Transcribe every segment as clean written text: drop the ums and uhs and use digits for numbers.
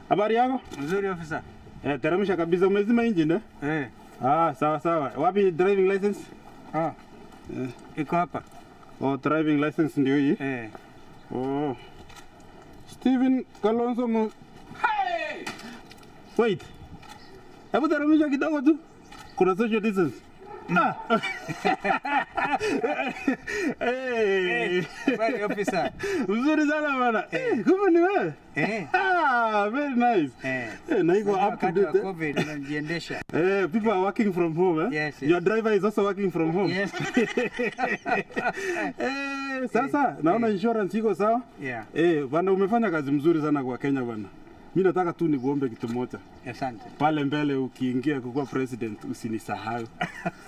Habari yako? Mzuri officer. Eh, teremsha kabisa. Umezima engine eh? Eh. Ah, sawa sawa. Wapi driving license? Ah. Iko hapa. Oh, driving license ndio hii. Eh. Oh. Steven Kalonzo Mu... Hey! Wait. Hebu teremsha kidogo tu. Kuna social distance. Ah. Hey. Habari officer. Mzuri sana bana. Eh, kumbe ni wewe. Eh. Ah, very nice. Eh. Eh, na iko up to Wakati wa date. Eh? COVID unajiendesha. Eh, people are working from home, eh? Yes, yes. Your driver is also working from home. Yes. Eh, sasa naona insurance iko sawa. Yeah. Eh, bana umefanya kazi mzuri sana kwa Kenya bana. Mimi nataka tu nikuombe kitu moja. Asante. Pale mbele ukiingia kukuwa president usinisahau.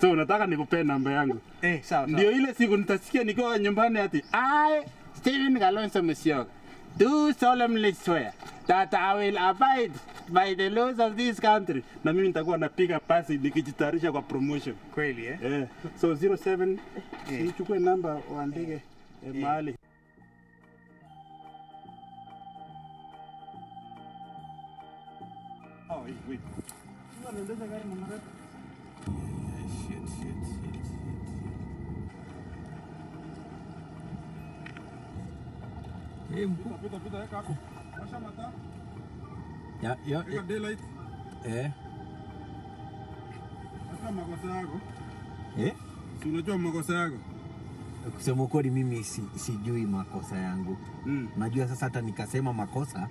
So nataka nikupee namba yangu. Eh, sawa sawa. Ndio ile siku nitasikia nikiwa nyumbani ati I Stephen Kalonzo Musyoka do solemnly swear that I will abide by the laws of this country. Na mimi nitakuwa napiga pasi nikijitayarisha kwa promotion. Kweli eh? Eh, so 07 Eh. nichukue namba uandike mahali. Oh, wait, wait. Shit, shit, shit. Eh, mkuu. Pita, pita, weka hapo. Washa mataa, Ya, ya, weka daylight. eh. Sasa makosa yako. Eh? Si unajua makosa yako? Kusema ukweli mimi sijui makosa yangu. Najua sasa hata nikasema makosa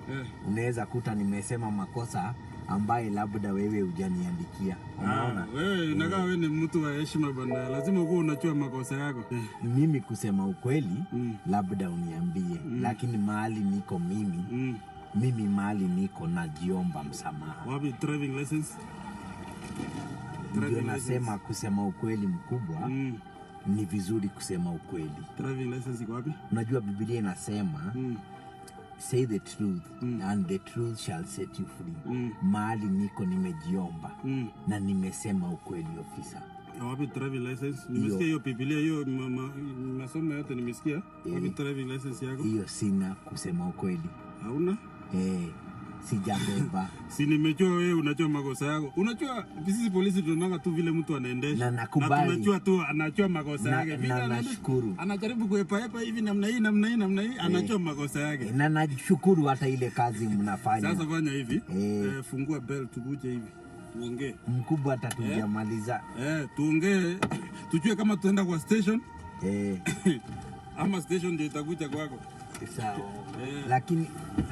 unaweza kuta nimesema makosa ambaye labda wewe hujaniandikia. Unaona? Ah, wewe inakaa wewe ni mtu wa heshima bana. Lazima ukuwe unajua makosa yako. Mimi kusema ukweli labda uniambie, lakini mahali niko mimi mimi mahali niko najiomba msamaha. Wapi driving license? Ndio Driving nasema kusema ukweli mkubwa ni vizuri kusema ukweli. Driving license iko wapi? Unajua Biblia inasema say the truth and the truth shall set you free. Mahali niko nimejiomba na nimesema ukweli ofisa. Na Wapi driving license? Nimesikia hiyo Biblia hiyo masomo yote nimesikia. Wapi driving license yako? Hiyo sina kusema ukweli. Hauna? Eh, sijabeba. Si nimejua wewe unajua makosa yako. Unajua sisi polisi tunaona tu vile mtu anaendesha. Na nakubali. tunajua tu anajua makosa yake. Vile Na anaendesha, nashukuru. Anajaribu kuepaepa hivi namna hii namna hii namna hii anajua makosa yake. Na nashukuru hata ile kazi mnafanya. Sasa fanya hivi. Eh. Eh, fungua bell tukuje hivi. Tuongee. Mkubwa hata tujamaliza. Eh, tuongee tujue kama tuenda kwa station Eh, ama station ndio itakuja kwako. sawa.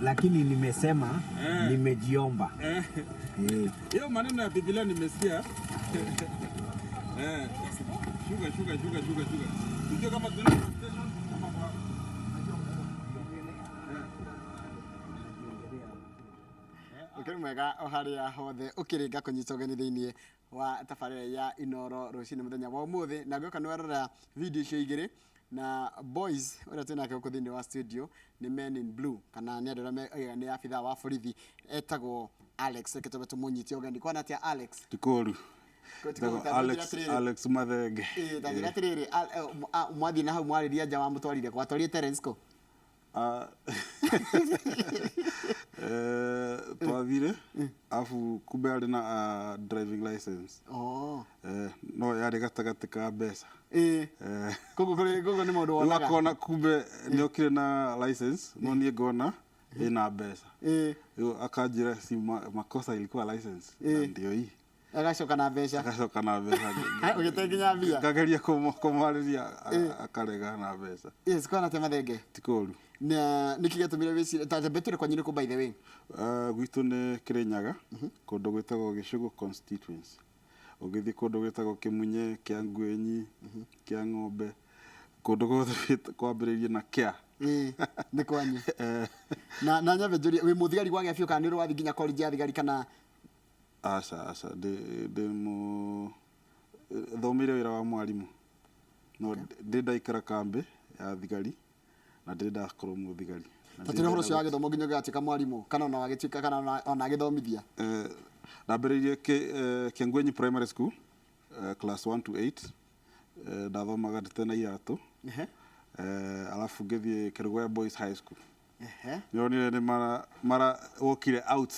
Lakini nimesema nimejiomba. Eh, Eh, hiyo maneno ya Biblia nimesikia. Eh, shuka shuka shuka shuka shuka. Tujue kama tuenda kwa station ama kwako. Ũkĩrĩ mwega o harĩa hothe ũkĩrĩnga kũnyita ũgeni thĩinĩ wa tabarĩra ya Inoro rũcinĩ mũthenya wa ũmũthĩ, na ngĩũka nĩ werora video icio igĩrĩ na boys ũrĩa twĩ nake gũkũ thĩinĩ wa studio nĩ men in blue kana nĩ andũ arĩa nĩ abithaa wa borithi etagwo Alex. Reke tũbe tũmũnyite ũgeni. Kwana atĩa Alex? Tikoru. Tikoru, ta Alex njĩra atĩrĩrĩ. Alex Mathenge. Ĩĩ, ta njĩra atĩrĩrĩ, mwathiĩ na hau mwarĩria nja wamũtwarire kwa twarire Terence kũ? Ah. Eh, twathire afu kumbe arĩ na driving license. Oh. Eh, no yarĩ gatagatĩ ka mbeca. Ĩĩ. Eh, Koguo koguo nĩ maũndũ rĩu wonaga. akona kumbe nĩ okire na license no niĩ ngona ĩna mbeca. Ĩĩ. Rĩu akanjĩra si makosa ilikuwa license na ndio hii. Agacoka na mbeca. Agacoka na mbeca. Ũgĩte nginya mbia. Ngageria kũmwarĩria akarega na mbeca. Yes, kwana atĩa Mathenge? Ti kũũru. Na nĩkĩ gĩatũmire wĩcirie ta tambe tũrĩ kwanyu nĩ kũ by the way? Gwitũ nĩ Kĩrĩnyaga kũndũ gwĩtagwo Gĩcũgũ constituency. Ũgĩthiĩ kũndũ gwĩtagwo Kĩmunye, kĩa Ngwenyi, kĩa Ng'ombe, kũndũ guothe kwambĩrĩirie na kĩa. Ĩĩ, nĩ kwanyu. Eh, Na nyambe njũrie wĩ mũthigari gwagĩa biũ kana nĩ ũrĩ wathiĩ nginya college ya thigari kana Aca aca ndĩ mũ thomeire wĩra wa mwarimũ no ndĩ ndaikara kambĩ ya thigari na ndĩ ndakorwo mũthigari. Na ta ndĩ tũrĩ ũhoro ũcio wa ndenda gĩthomo nginya ũgĩgatuĩka mwarimũ kana ona wagĩtuĩka kana ona agĩthomithia? Eh, ndambĩrĩirie Kĩangwenyi Primary School class 1 to 8. Ndathomaga ndĩte na iratũ. Ehe. Alafu ngĩthiĩ Kerugoya Boys High School. Ehe. Nĩronire nĩ mara mara wokire out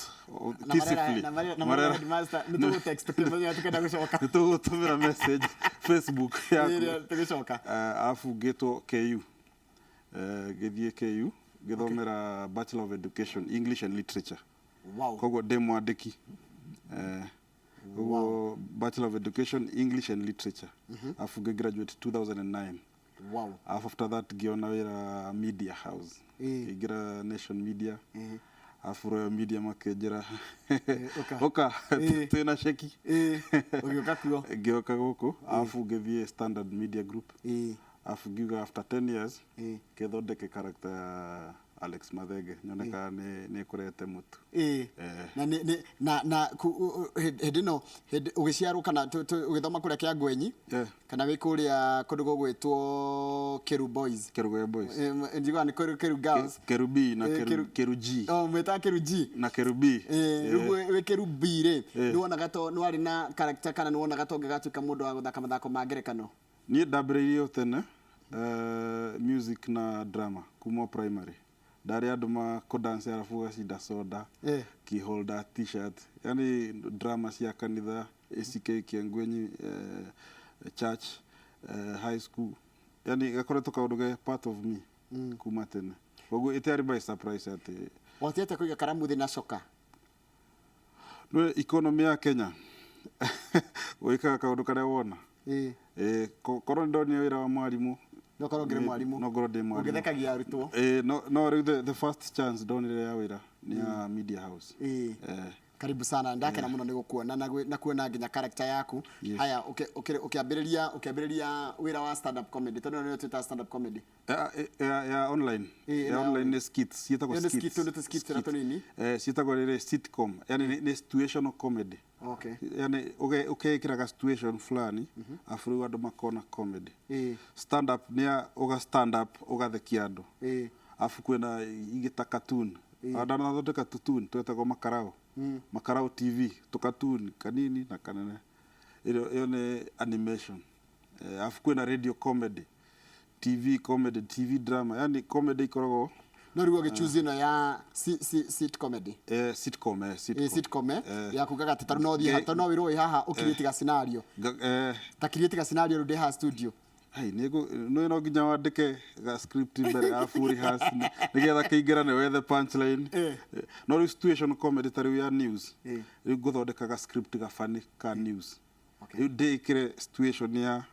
Na peacefully. marera- na marera- na marera headmaster nĩ tũgũ-text tũkĩmenya tũkenda gũcoka. Nĩ tũgũtũmĩra message Facebook yaku. Ĩrĩa tũgĩcoka. Arabu ngĩtwo KU. Ngĩthiĩ KU ngĩthomera Bachelor of Education English and Literature. Wow. Koguo ndĩ mwandĩki. Koguo Bachelor of Education English and Literature. Arabu ngĩ graduate 2009. Wow. Alafu after that ngĩona wĩra media house. Ngĩingĩra Nation Media. Alafu Royal Media makĩnjĩra ũka. ũka twĩna ceki. Ũgĩũka kuo. Ngĩũka gũkũ alafu ngĩthiĩ Standard Media Group. Alafu ngiuga after 10 years ngĩthondeke character ya Alex Mathenge nyone kana nĩ ĩkũrete mũtu. Na nĩ- nĩ- na na hĩndĩ ĩno hĩndĩ ũgĩciarwo kana ũgĩthoma kũrĩa Kĩangwenyi kana wĩ kũrĩa kũndũ gũgwĩtwo Kĩru Boys? Kerugoya Boys. Njiguaga nĩ Kĩru Girls. Keru B na Keru G. Oh, mwĩtaga Kĩru G. Na Keru B. Rĩu wĩ Kĩru B rĩ, nĩ wonaga to nĩ warĩ na character kana nĩ wonaga to ũngĩgatuĩka mũndũ wa gũthaka mathako ma ngerekano? Niĩ ndambĩrĩirie o tene music na drama kuma primary. Ndarĩ andũ ma kũdance arabu ũgacinda soda, keyholder, t-shirt, yani drama cia kanitha, ACK Kĩangwenyi, church, high school, yani gakoretwo kaũndũ ge part of me kuma tene. Koguo ĩtiarĩ by surprise atĩ Wahotire kũiga karamu thĩ na coka? Nĩ economy ya Kenya wĩkaga kaũndũ karĩa wona. Korwo nĩ ndonire wĩra wa mwarimũ, No korwo ũngĩrĩ mwarimũ. No ngorwo ndĩ mwarimũ. Ũngĩthekagia arutwo. No rĩu the first chance ndonire ya wĩra nĩ ya media house. Karibu sana, ndakena mũno nĩ gũkuona na kuona nginya character yaku. Yes. Haya, ũkĩambĩrĩria wĩra wa stand up comedy, tondũ nĩyo twĩtaga stand up comedy. Ya online. Ya online nĩ skits, ciĩtagwo Ĩyo nĩ skits. skit, tũndũ tũ skits tũrĩa tũnini. Ciĩtagwo rĩrĩ sitcom, yani nĩ situational comedy. Yani ũkeĩkĩra ga situation fulani arabu rĩu andũ makona comedy. Stand up nĩ ya ũga stand up ũgathekia andũ. Arabu kwĩna ingĩ ta cartoon. Ndanathondeka tũtuni twetagwo Makarao. Makarao TV, tũkatuni kanini na kanene. Ĩyo nĩ animation. Arabu kwĩna radio comedy, TV comedy, TV drama, yani comedy ikoragwo No rĩu ũgĩchoose ĩno ya sit comedy. Sitcom, sitcom. Sitcom, ya kugaga atĩ tarĩu no ũthiĩ tarĩu no wĩrwo wĩ haha ũcreate ga scenario. Ta create ga scenario rĩu ndĩ haha studio. Ai, nĩ no nginya wandĩke ga script mbere arabu rehearse nĩgetha kĩingĩrane wethe punchline. No rĩu situation comedy ta rĩu ya news, rĩu ngũthondeka ga script ga funny ka news. Rĩu ndĩĩkĩre situation ya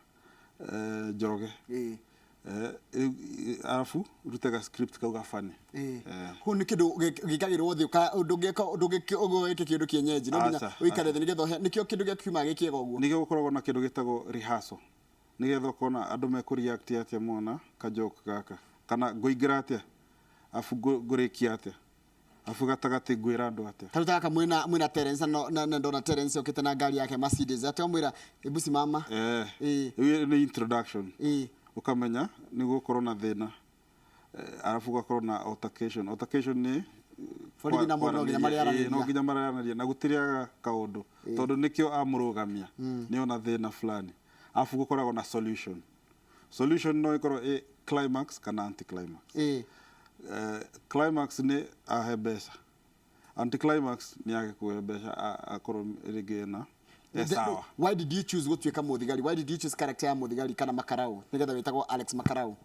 Njoroge. Rĩu arabu rute ga script kau ga funny. Kũu nĩ kĩndũ gĩkagĩrwo thĩ ndũngĩka ũguo wĩke kĩndũ kienyeji, no nginya Aca, ũikare aca. thĩ nĩgetha nĩkĩo kĩndũ gĩaku kiumaga gĩ kĩega ũguo. Nĩkĩo gũkoragwo na kĩndũ gĩtagwo rehearsal nĩgetha ũkona andũ mekũ-react atĩa mona ka joke gaka kana ngũingĩra atĩa arabu ngũrĩkia atĩa arabu gatagatĩ ngwĩra andũ atĩa. Ta rĩu ta gaka mwĩna Terence na ndona Terence okĩte na ngari yake Mercedes atĩ wamwĩra hebu simama. Rĩu nĩ introduction. Ũkamenya nĩ gũkorwo na thĩna. Arabu ũgakorwo na altercation. Altercation nĩ Borithi na mũndũ no nginya marĩaranĩria. No nginya marĩaranĩria na gũtirĩaga kaũndũ tondũ nĩkĩo amũrũgamia nĩ ona thĩna fulani. Arabu gũkoragwo na solution. Solution no ĩkorwo ĩ climax kana anti-climax. Climax nĩ ahe mbeca, anti-climax nĩ age kũhe mbeca akorwo rĩngĩ ena sawa. Why did you choose gũtuĩka mũthigari? Why did you choose character ya mũthigari kana Makarau nĩgetha wĩtagwo Alex Makarau?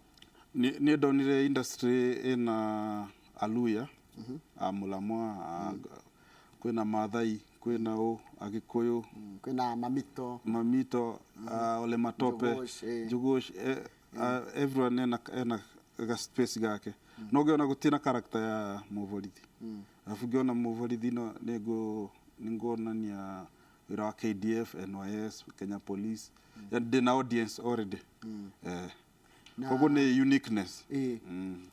Niĩ ndonire industry ĩna Aluya, a Mũlamwa, kwĩna Maathai, kwĩna ũ Agĩkũyũ, Kwĩna Mamito, Mamito, Ole Matope, Njugush, Njugush, everyone ena ga space gake. No ngĩona gũtirĩ na character ya mũborithi. Arabu ngĩona mũborithi no nĩnguonania wĩra wa KDF, NYS, Kenya Police. Yani ndĩna audience already. Koguo nĩ uniqueness.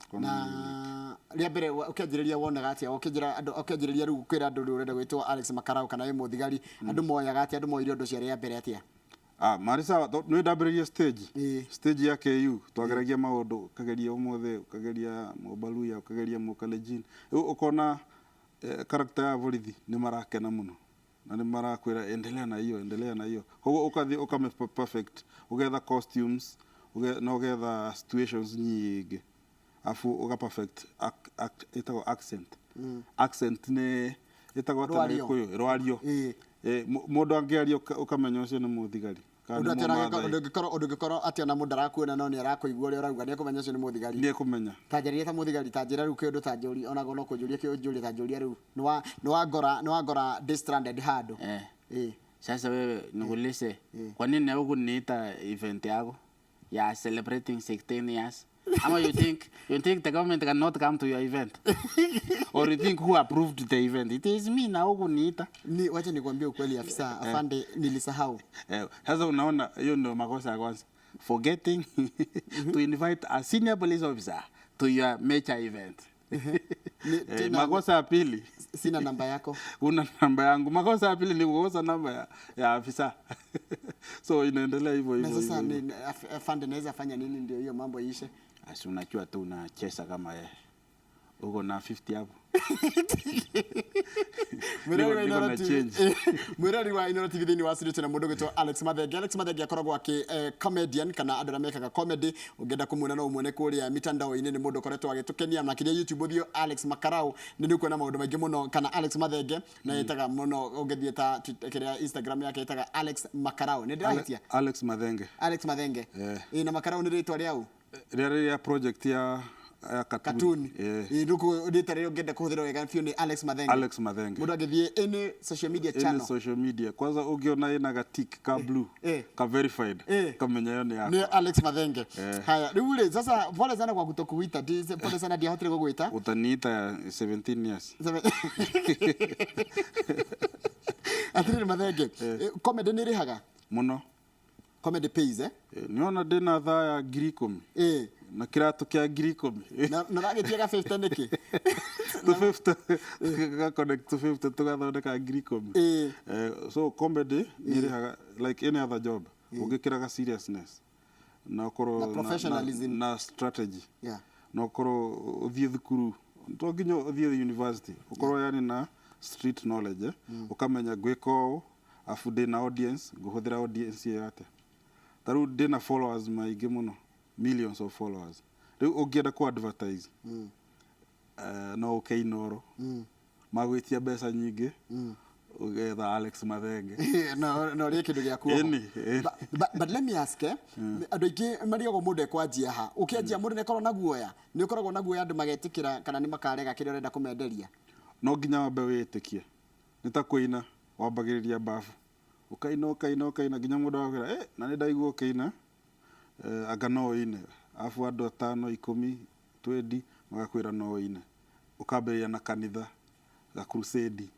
Koguo nĩ unique. Na rĩa mbere ũkĩanjĩrĩria wonaga atĩa? Ũkĩnjĩra andũ, ũkĩanjĩrĩria rĩu kwĩra andũ rĩu ũrenda gwĩtwo Alex Makarau kana wĩ mũthigari, andũ moyaga atĩa? Andũ moire ũndũ ũcio rĩa mbere atĩa? Marĩ sawa, nĩ ndambĩrĩria stage. Stage ya KU, twageragia maũndũ, ũkageria ũmũthĩ, ũkageria Mũbaluya, ũkageria Mũkalenjin. Rĩu ũkona character ya borithi nĩ marakena mũno. Na nĩ marakwĩra endelea na hiyo, endelea na hiyo. Koguo ũkathiĩ ũkame perfect, ũgetha costumes, na ũgetha situations nyingĩ. Afu uga perfect ĩtagwo accent. Accent nĩ ĩtagwo atĩa na Rwario. Gĩkũyũ? Rwario. Ĩĩ. Mũndũ angĩaria ũkamenya ũcio nĩ mũthigari kana Ũndũ nĩ atĩ ona Mũmaathai. ũndũ ũngĩkorwo atĩ ona mũndũ arakuona no nĩ arakũigua ũrĩa ũrauga, nĩ ekũmenya ũcio nĩ mũthigari. Nĩ ekũmenya. Ta njarĩria ta mũthigari, ta njĩra rĩu kĩũndũ ta njũri, onago no kũnjũria kĩũnjũria ta njũria rĩu. Nĩ wangora ndĩ stranded handũ. Eh. Ĩĩ. Sasa wewe nikuulize, kwa nini hukuniita event yako ya celebrating 16 years? Ama you think the government cannot come to your event? Or you think who approved the event? It is me na hukuniita. Ni wacha nikwambie ukweli, afisa afande, nilisahau. Sasa unaona hiyo ndio makosa ya kwanza. Forgetting to invite a senior police officer to your major event. Makosa ya pili. Sina namba yako. Una namba yangu. Makosa ya pili ni kukosa namba ya afisa. So inaendelea hivyo Na hivyo. sasa Hivyo hivyo. afande, naweza fanya nini ndio hiyo mambo iishe? Asi unajua tu unacheza kama yeye. Uko na 50 hapo. Mwĩrori wa Niko Inooro na TV. change. Mwĩrori wa Inooro TV, thĩinĩ wa studio tuna mũndũ ũgwĩtwo Alex Mathenge. Alex Mathenge akoragwo akĩ comedian kana andũ arĩa mekaga comedy. Ũngĩenda kũmuona no umuone kũrĩa mitandao-inĩ, nĩ mũndũ ũkoretwo agĩtũkenia makĩria YouTube. Ũthiĩ Alex Makarau nĩ ũkuona maũndũ maingĩ mũno, kana Alex Mathenge na ĩtaga mũno ũngĩthiĩ ta kĩrĩa Instagram yake ĩtaga Alex Makarau, nĩ ndĩrahĩtia? Alex Mathenge. Alex Mathenge. Eh. Ĩ, na Makarau nĩ rĩtwa rĩau? Rĩarĩ rĩa project ya cartoon. Cartoon. Eh. Ĩ, rĩu rĩtwa rĩrĩa ũngĩenda kũhũthĩra wega biũ nĩ Alex Mathenge. Alex Mathenge. Mũndũ angĩthiĩ any social media Any channel, social media. Kwanza ũngĩona ĩna ga tick ka blue, ka verified, kamenya ĩyo nĩ nĩ yakwa. Alex Mathenge. Eh. Haya, rĩu rĩ, sasa pole sana kwa kutokuita. Pole sana, ndiahotire gũgwĩta. Utaniita ya 17 years. Atĩrĩrĩ Mathenge, comedy nĩ ĩrĩhaga? Mũno. Comedy pays, eh? Nĩwona ndĩna thaa ya 10,000 na kĩratũ kĩa 10,000. Na ũragĩtia ga 50 nĩkĩ? 250 ga connect 250 tũgathondeka 10,000. So comedy nĩ ĩrĩhaga like any other job ũngĩkĩraga seriousness na ũkorwo Na professionalism. na strategy na ũkorwo ũthiĩ thukuru, to nginya ũthiĩ university, ũkorwo yani na street knowledge, eh? Ũkamenya ngwĩka ũũ afu ndĩna audience, ngũhũthĩra audience ĩyo atĩa. Ta rĩu ndĩna followers maingĩ mũno, millions of followers. Rĩu ũngĩenda ku advertise, no ũke Inooro magwĩtia mbeca nyingĩ, ũgetha Alex Mathenge. Na ũrĩe kĩndũ gĩaku oho. Ĩni, ĩni. But let me ask, andũ aingĩ marigagwo mũndũ ekwanjia ha. Ũkĩanjia mũndũ nĩ akoragwo na guoya, nĩ ũkoragwo na guoya andũ magetĩkĩra kana nĩ makarega kĩrĩa ũrenda kũmenderia? No nginya wambe wĩĩtĩkie. Nĩ ta kũina, wambagĩrĩria bafu ũkaina, ũkaina, ũkaina nginya mũndũ agakwĩra, "Eh, na nĩ ndaigua ũkĩina, anga no ũine." Arabu andũ atano, 10, 20 magakwĩra no ũine. Ũkambĩrĩria na kanitha ga crusade,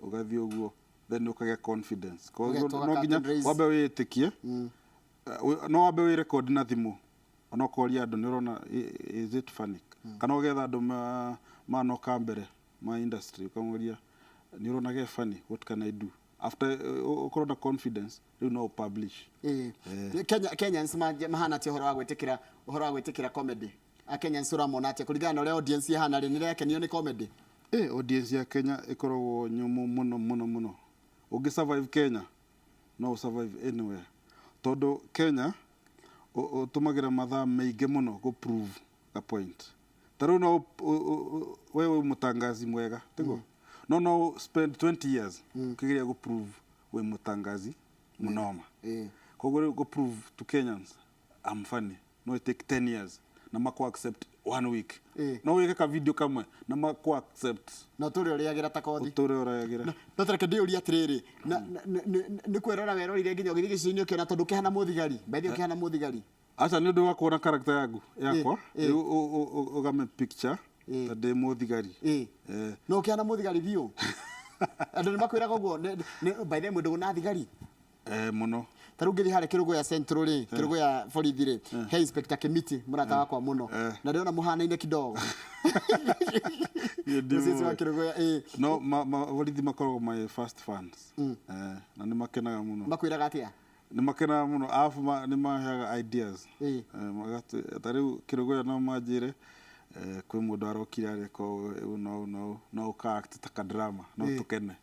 ũgathiĩ ũguo, then ũkagĩa confidence. Koguo Ũgetwo no nginya curtain raise. wambe wĩĩtĩkie. No wambe wĩrekodi na thimũ, ona ũkoria andũ, nĩ ũrona is it funny? Kana ũgetha andũ manoka mbere ma industry, ũkamoria, "Nĩ ũrona ge funny? What can I do?" After ũkorwo na confidence, rĩu no ũpublish. Ĩĩ. Kenyans mahana atĩa ũhoro wa gwĩtĩkĩra comedy? A Kenyans ũramona atĩa kũringana na ũrĩa audience ĩhana rĩ, nĩ ĩrakenio nĩ comedy? Audience ya Kenya ĩkoragwo nyũmũ mũno mũno mũno. Ũngĩ survive Kenya, no ũ survive anywhere, tondũ Kenya ũtũmagĩra mathaa maingĩ mũno gũ prove a point. Ta rĩu no we wĩ mũtangazi mwega, tiguo? No spend 20 years ũkĩgeria gũ prove wĩ mũtangazi mũnoma. Koguo rĩu gũ prove to Kenyans I'm funny no it take 10 years na makũ accept one week. No wĩke ka video kamwe na makũ accept. Na ũtũre ũrĩagĩra ta kothi. Ũtũre ũrayagĩra. No tareke ndĩũrie atĩrĩrĩ, nĩ kwĩrora werorire nginya ũgĩthiĩ gĩcicio-inĩ ũkĩona tondũ ũkĩhana mũthigari, by the way ũkĩhana mũthigari? Aca, nĩ ũndũ wa kuona character yaku yakwa, rĩu ũgame picture ta ndĩ mũthigari. No ũkĩhana mũthigari biũ, andũ nĩ makwĩraga ũguo. By the way, mwĩ ndũgũ na thigari? Mũno. Ta rĩu ngĩthiĩ harĩa Kĩrũgũya Central rĩ, Kĩrũgũya borithi rĩ, he Inspector Kĩmiti, mũrata wakwa mũno, na ndĩrona mũhanaine kidogo. Niĩ Mũcici wa ndimũĩ. Kĩrũgũya, ĩ. No borithi makoragwo my first fans, na nĩ makenaga mũno. Makwĩraga atĩa? Nĩ makenaga mũno, arabu nĩ maheaga ideas. Ta rĩu Kĩrũgũya no manjĩre, kwĩ mũndũ arokire areka ũũ na ũũ na ũũ, no ũka act ta ka drama no tũkene.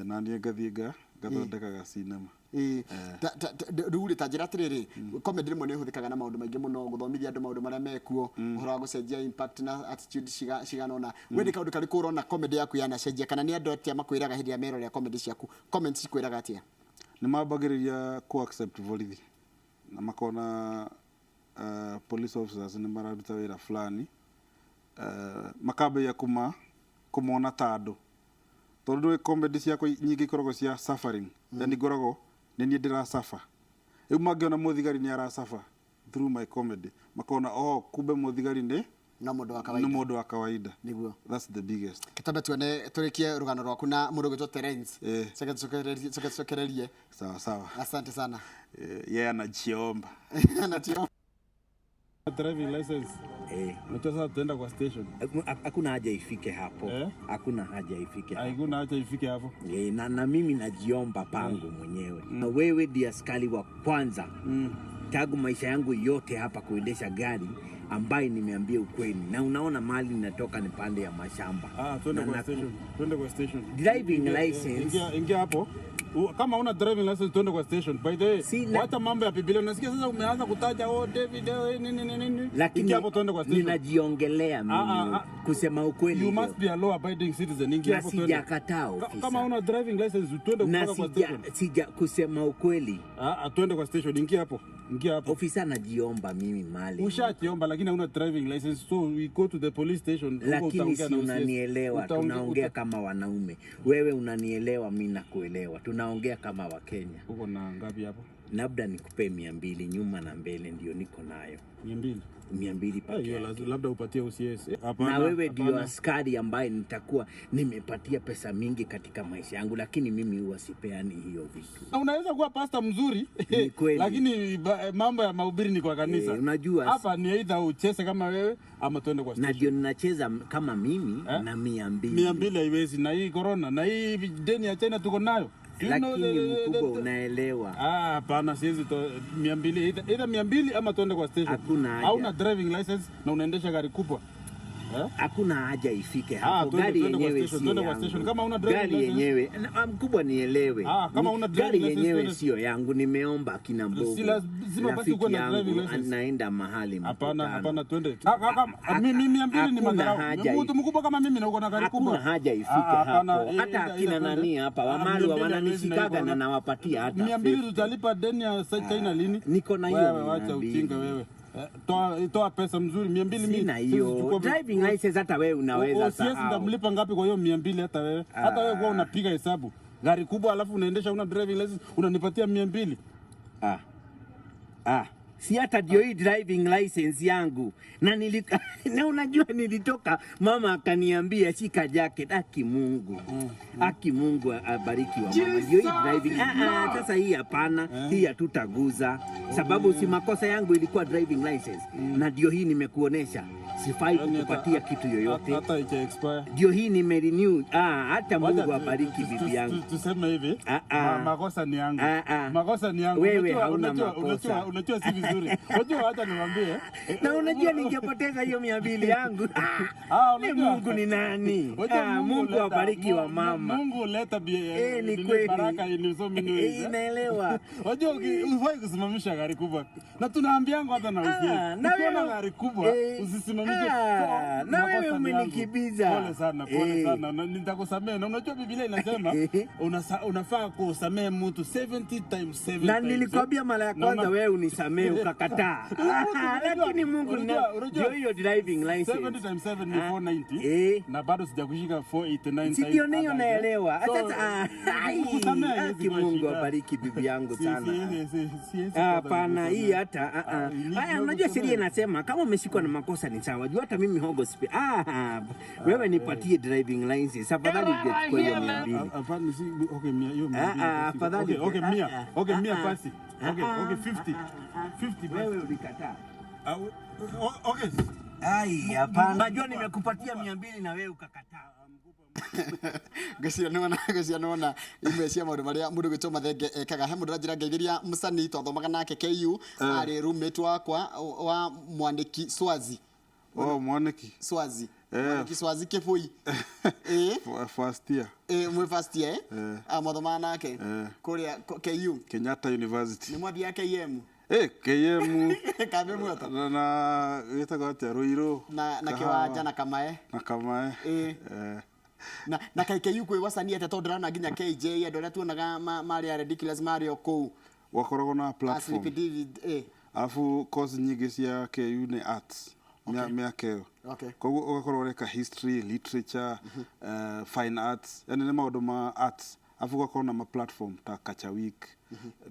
Na niĩ ngathiĩ ngathondeka ga cinema. Ĩĩ. Rĩu rĩ, ta njĩra atĩrĩrĩ, comedy rĩmwe nĩ ĩhũthĩkaga na maũndũ maingĩ mũno gũthomithia andũ maũndũ marĩa mekuo, ũhoro wa gũcenjia impact na attitude cigana ũna. We nĩ kaũndũ karĩkũ ũrona comedy yaku yanacenjia, kana nĩ andũ atĩa makwĩraga hĩndĩ ĩrĩa merorera comedy ciaku? Comments cikwĩraga atĩa? Nĩ mambagĩrĩria ku accept borithi na makona police officers nĩ mararuta wĩra fulani, makambĩrĩria kũmona ta andũ, tondũ nĩ comedy ciakwa nyingĩ ikoragwo cia suffering, yani ngoragwo nĩ niĩ ndĩra suffer. Rĩu mangĩona mũthigari nĩ ara suffer through my comedy, makona, oh, kumbe mũthigari nĩ no mũndũ wa nĩ kawaida. Mũndũ wa kawaida. Nĩguo. That's the biggest. Twambe tuone, tũrĩkie rũgano rwaku na mũndũ ũgwĩtwo Terence. Eh. Coke tũcokererie. Sawa sawa. Asante sana. Yeye anajiomba. Anatio. Driving license. Eh. Unajua sasa tutaenda kwa station. Hakuna haja ifike hapo. Eh? Hakuna haja ifike hapo. Haikuna haja ifike hapo. Eh, na mimi najiomba pangu mwenyewe. Na wewe ndiye askari wa kwanza tangu maisha yangu yote hapa kuendesha gari ambaye nimeambia ukweli, na unaona mali ninatoka ni pande ya mashamba. Ah, twende Na kwa station. Twende kwa station. Driving license. Ingia, ingia hapo. Kama una driving license, twende kwa station. By the way, wacha mambo ya Biblia. Unasikia sasa umeanza kutaja, oh, David, oh, nini nini nini. Lakini Ingia hapo, twende kwa station. ninajiongelea mimi, Ah, ah, ah. kusema ukweli You ndio. must be a law abiding citizen. Ingia Na hapo, twende. sijakataa, ofisa. Kama una driving license, twende Na mpaka kwa sija, station. sija kusema ukweli. Ah, ah, twende kwa station. Ingia hapo. Ingia hapo. Ofisa, najiomba mimi mali. Ushajiomba lakini hauna driving license, so we go to the police station. Huko Lakini utaongea si na OCS. unanielewa, tunaongea kama wanaume. Wewe unanielewa, mi nakuelewa, tunaongea kama Wakenya. Uko na ngapi hapo? Labda nikupee 200 nyuma na mbele, ndio niko nayo. 200? 200 Ah, peke hiyo yake. labda upatie OCS. Hapana, Na wewe ndio hapana. askari ambaye nitakuwa nimepatia pesa mingi katika maisha yangu, lakini mimi huwa sipeani hiyo vitu. Na unaweza kuwa pasta mzuri, Ni kweli. lakini mambo ya mahubiri ni kwa kanisa. Eh, unajua hapa ni either ucheze kama wewe ama tuende kwa na station. ndio ninacheza kama mimi na 200. 200 haiwezi, na hii corona na hii deni ya China tuko nayo. Do you know Lakini mkubwa, unaelewa. Ah, hapana, siwezi 200, either 200 ama tuende kwa station. Hakuna haja. Hauna driving license na unaendesha gari kubwa. Eh? Hakuna haja ifike Ah, hapo. twende- Gari twende kwa yenyewe station, sio twende kwa yangu. station. Kama una driving Gari license- yenyewe mkubwa, nielewe. Ah, kama una driving Gari license, yenyewe sio yangu, nimeomba akina Mbogo. Si lazima basi Rafiki ukuwe na driving yangu license. anaenda mahali Hapana, mkutano. hapana, twende. Mimi 200 ni Hakuna madharau. haja Mtu mkubwa kama mimi na uko na gari kubwa. Hakuna haja ifike Ah, hapana, hapo. Hata akina twende. nani hapa Ah, Wamalwa 200 wananishikaga haiwezi na na nawapatia hata 200 50. tutalipa deni ya China lini? Niko na hiyo Wewe wacha 200. ujinga wewe. Eh, toa pesa mzuri 200 mimi. Sina siwezi hiyo driving license, hata wewe unaweza OCS sahau. nitamlipa ngapi kwa hiyo 200 hata wewe? Hata wewe kwa unapiga hesabu. Gari kubwa alafu unaendesha una driving license, unanipatia 200. Ah. Ah. Si hata ndio hii driving license yangu na unajua nilitoka, mama akaniambia shika jacket. Aki Mungu, aki Mungu abariki wa mama. Ndio hii driving. Sasa hii hapana, hii hatutaguza sababu si makosa yangu, ilikuwa driving license na ndio hii nimekuonesha, sifai Yaani kukupatia kitu yoyote. Hata ike expire. Ndio hii nimerenew. Ah, hata Wacha Mungu abariki bibi yangu. Tuseme hivi, Ah, ah. makosa ni yangu. Ah, ah. Makosa ni yangu. Wewe hauna makosa. Unajua si vizuri. Unajua hata niwaambie. Na unajua ningepoteza hiyo 200 yangu. Ah, Ni unajua- Mungu ni nani? Unajua Ah, Mungu abariki wa mama. Mungu huleta Eh, ni nini, kweli. baraka in so many ways. Eh, naelewa. Unajua hufai kusimamisha gari kubwa. Na tunaambianga hata na Ah, usiye. na Ukiona wewe- gari kubwa eh, usisimamishe. ah, So, na wewe makosa ni yangu. umenikibiza. Pole sana, pole Eh. sana. Na nitakusamehe. Na unajua Biblia inasema unafaa kusamehe mtu 70 times 7 Na times. nilikwambia mara ya Na kwanza wewe unisamehe ukakataa. Lakini Mungu Unajua, ndio hiyo driving license. 70 times 7 ni Ah, 490. eh. Na bado sijakushika 489 Si times ndio niyo others, eh. naelewa. So, Sasa ai, kukusamehe haiwezi haki kuwa Mungu shida. abariki bibi yangu sana. Siwezi Ah, Hapana, kusamehe. hii hata ah, ah. Ah, ni- Haya, ni- unajua sheria inasema kama umeshikwa na makosa ni sawa. Juu hata mimi hogo sipi. Ah, wewe nipatie driving license. Afadhali ungechukua hiyo 200. Ah, hapana, okay, hiyo Ah, 200 ah, basi. afadhali Okay, ah, 100. ah, Okay, ah, 100 ah. basi. Okay, Ah, okay, 50. 50 basi. Wewe ulikataa. Ah, okay. Ai, hapana. Najua nimekupatia 200 na wewe ukakataa. Ngwĩciria nĩwona, ngwĩciria nĩwona imwe cia maũndũ marĩa mũndũ gwĩtwo Mathenge ekaga. He mũndũ ũranjĩra ngeithĩria mũcani twathomaga nake KU, arĩ roommate wakwa wa mwandĩki Swazi. Oh, mwaniki. Swazi. Eh. Mwaniki Swazi Kĩbũi. Ĩĩ. First year. Ĩĩ, mwĩ first year, eh? Eh. Ah, mwathomaga nake Eh. kũrĩa KU. Kenyatta University. Nĩ mwathiaga KM? Eh, KM. Kambe muoto. Na gĩtagwo atĩa, Ruiru. Na Kahawa. Kĩwanja na Kamae. Na Kamae. Ĩĩ. Eh. Na KKU kwĩ wasanii atĩa, tondũ ndĩrona nginya KJ, andũ arĩa tuonaga marĩ a Ridiculous marĩ o kũu. Gwakoragwo na A platform. Sleepy David, eh. Alafu course nyingĩ cia KU nĩ arts. Mĩaka ĩyo. Koguo ũgakorwo ũreka history, literature, fine arts, yani nĩ maũndũ ma arts. Alafu ũgakorwo na ma platform ta Culture Week,